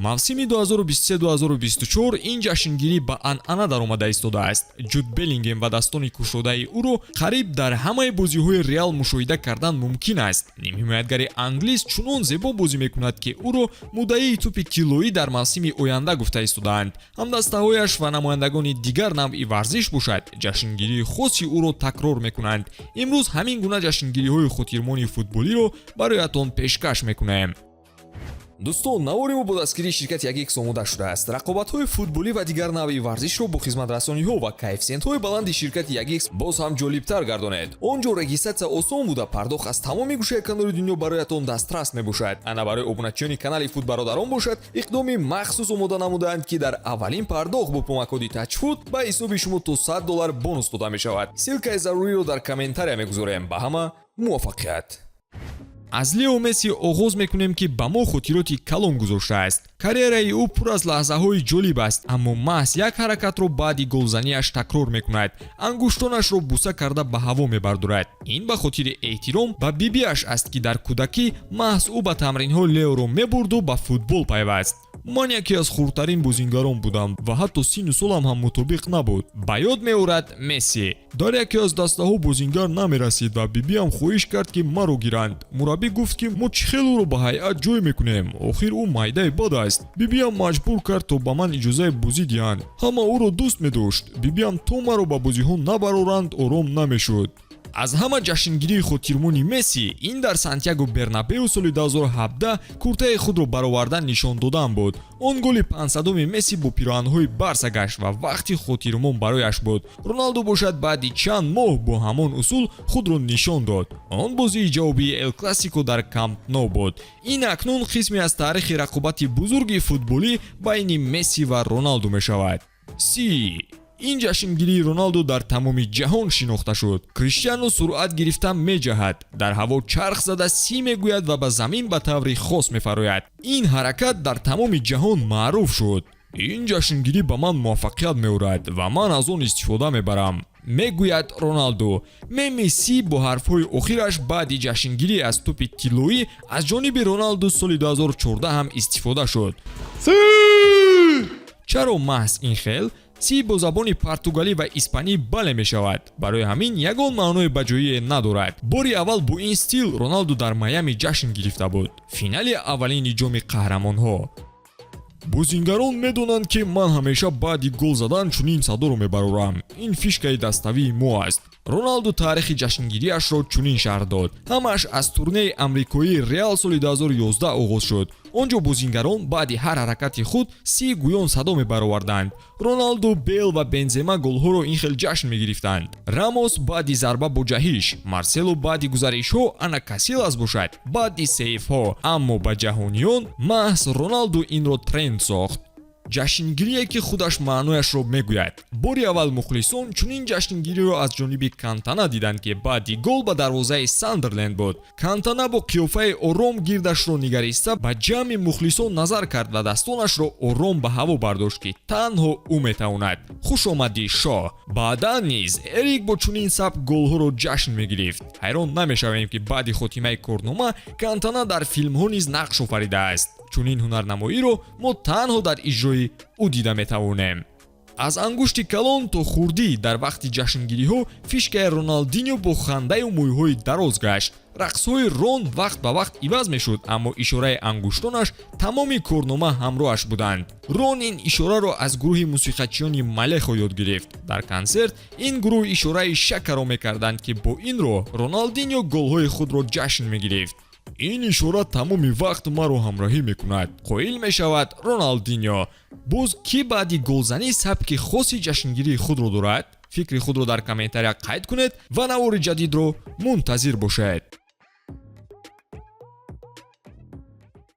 Мавсими 2023-2024 ин ҷашнгирӣ ба анъана даромада истодааст. Ҷуд Беллингем ва дастони кушодаи ӯро қариб дар ҳамаи бозиҳои Реал мушоҳида кардан мумкин аст. Нимҳимоятгари англис чунон зебо бозӣ мекунад, ки ӯро муддаии тӯпи тиллоӣ дар мавсими оянда гуфта истодаанд. Ҳамдастаҳояш ва намояндагони дигар навъи варзиш бошад, ҷашнгирии хоси ӯро такрор мекунанд. Имрӯз ҳамин гуна ҷашнгириҳои хотирмони футболиро бароятон пешкаш мекунем. Дӯстон, навори мо бо дастгирии ширкати Ягикс омода шудааст. Рақобатҳои футболӣ ва дигар навъи варзишро бо хизматрасониҳо ва коэффисиентҳои баланди ширкати Ягикс боз ҳам ҷолибтар гардонед. Он ҷо регистрация осон буда, пардохт аз тамоми гӯшаи канори дунё бароятон дастрас мебошад. Ана барои обуначиёни канали Футбародарон бошад, иқдоми махсус омода намудаанд, ки дар аввалин пардохт бо промокоди Тачфут ба ҳисоби шумо то 100 доллар бонус дода мешавад. Ссылкаи заруриро дар комментария мегузорем. Ба ҳама муваффақият! Аз Лео Месси оғоз мекунем, ки ба мо хотироти калон гузоштааст. Карьераи ӯ пур аз лаҳзаҳои ҷолиб аст, аммо маҳз як ҳаракатро баъди голзанияш такрор мекунад: ангуштонашро буса карда ба ҳаво мебардорад. Ин ба хотири эҳтиром ба бибиаш аст, ки дар кӯдакӣ маҳз ӯ ба тамринҳо Леоро мебурду ба футбол пайваст. «Ман яке аз хурдтарин бозингарон будам ва ҳатто синну солам ҳам мутобиқ набуд», ба ёд меорад Месси. «Дар яке аз дастаҳо бозингар намерасид ва бибиам хоҳиш кард, ки маро гиранд. Мураббӣ гуфт, ки мо чӣ хел ӯро ба ҳайат ҷой мекунем, охир ӯ майдаи бад аст. Бибиам маҷбур кард, то ба ман иҷозаи бозӣ диҳанд. Ҳама ӯро дӯст медошт. Бибиам то маро ба бозиҳо набароранд, ором намешуд». Аз ҳама ҷашнгирии хотирмони Месси ин дар Сантяго Бернабеу соли 2017 куртаи худро баровардан нишон додан буд. Он голи 500-уми Месси бо пироҳанҳои Барса гашт ва вақти хотирмон барояш буд. Роналду бошад, баъди чанд моҳ бо ҳамон усул худро нишон дод. Он бозии ҷавобии Эл Классико дар Камп Но буд. Ин акнун қисме аз таърихи рақобати бузурги футболӣ байни Месси ва Роналду мешавад. Си ин ҷашнгирии Роналду дар тамоми ҷаҳон шинохта шуд. Криштиану суръат гирифта меҷаҳад, дар ҳаво чарх зада си мегӯяд ва ба замин ба таври хос мефарояд. Ин ҳаракат дар тамоми ҷаҳон маъруф шуд. «Ин ҷашнгирӣ ба ман муваффақият меорад ва ман аз он истифода мебарам», мегӯяд Роналду. Меми си бо ҳарфҳои охираш баъди ҷашнгирӣ аз тӯпи тиллоӣ аз ҷониби Роналду соли 2014 ҳам истифода шуд. Чаро маҳз ин хел? Си бо забони португалӣ ва испанӣ бале мешавад, барои ҳамин ягон маънои баҷоие надорад. Бори аввал бо ин стил Роналду дар Майами ҷашн гирифта буд, финали аввалини Ҷоми Қаҳрамонҳо. «Бозингарон медонанд, ки ман ҳамеша баъди гол задан чунин садоро мебарорам. Ин фишкаи даставии мо аст». Роналду таърихи ҷашнгириашро чунин шарҳ дод: «Ҳамааш аз турнеи амрикоии Реал соли 2011 оғоз шуд. Он ҷо бозингарон баъди ҳар ҳаракати худ си гӯён садо мебароварданд. Роналду, Бел ва Бензема голҳоро ин хел ҷашн мегирифтанд, Рамос баъди зарба бо ҷаҳиш, Марсело баъди гузаришҳо, ана Касилас бошад баъди сейфҳо. Аммо ба ҷаҳониён маҳз Роналду инро тренд сохт». Ҷашнгирие, ки худаш маънояшро мегӯяд. Бори аввал мухлисон чунин ҷашнгириро аз ҷониби Кантана диданд, ки баъди гол ба дарвозаи Сандерленд буд. Кантана бо қиёфаи ором гирдашро нигариста, ба ҷамъи мухлисон назар кард ва дастонашро ором ба ҳаво бардошт, ки танҳо ӯ метавонад. Хушомадӣ, шоҳ! Баъдан низ Эрик бо чунин сабк голҳоро ҷашн мегирифт. Ҳайрон намешавем, ки баъди хотимаи корнома Кантана дар филмҳо низ нақш офаридааст. Чунин ҳунарнамоиро мо танҳо дар иҷрои ӯ дида метавонем. Аз ангушти калон то хурдӣ дар вақти ҷашнгириҳо фишкаи Роналдиньо бо хандаю мӯйҳои дароз гашт. Рақсҳои Рон вақт ба вақт иваз мешуд, аммо ишораи ангуштонаш тамоми корнома ҳамроҳаш буданд. Рон ин ишораро аз гурӯҳи мусиқачиёни Малехо ёд гирифт. Дар консерт ин гурӯҳ ишораи шакаро мекарданд, ки бо ин роҳ Роналдиньо голҳои худро ҷашн мегирифт. «Ин ишора тамоми вақт маро ҳамроҳӣ мекунад», қоил мешавад Роналдиньо. Боз кӣ баъди голзанӣ сабки хоси ҷашнгирии худро дорад? Фикри худро дар комментария қайд кунед ва навори ҷадидро мунтазир бошед.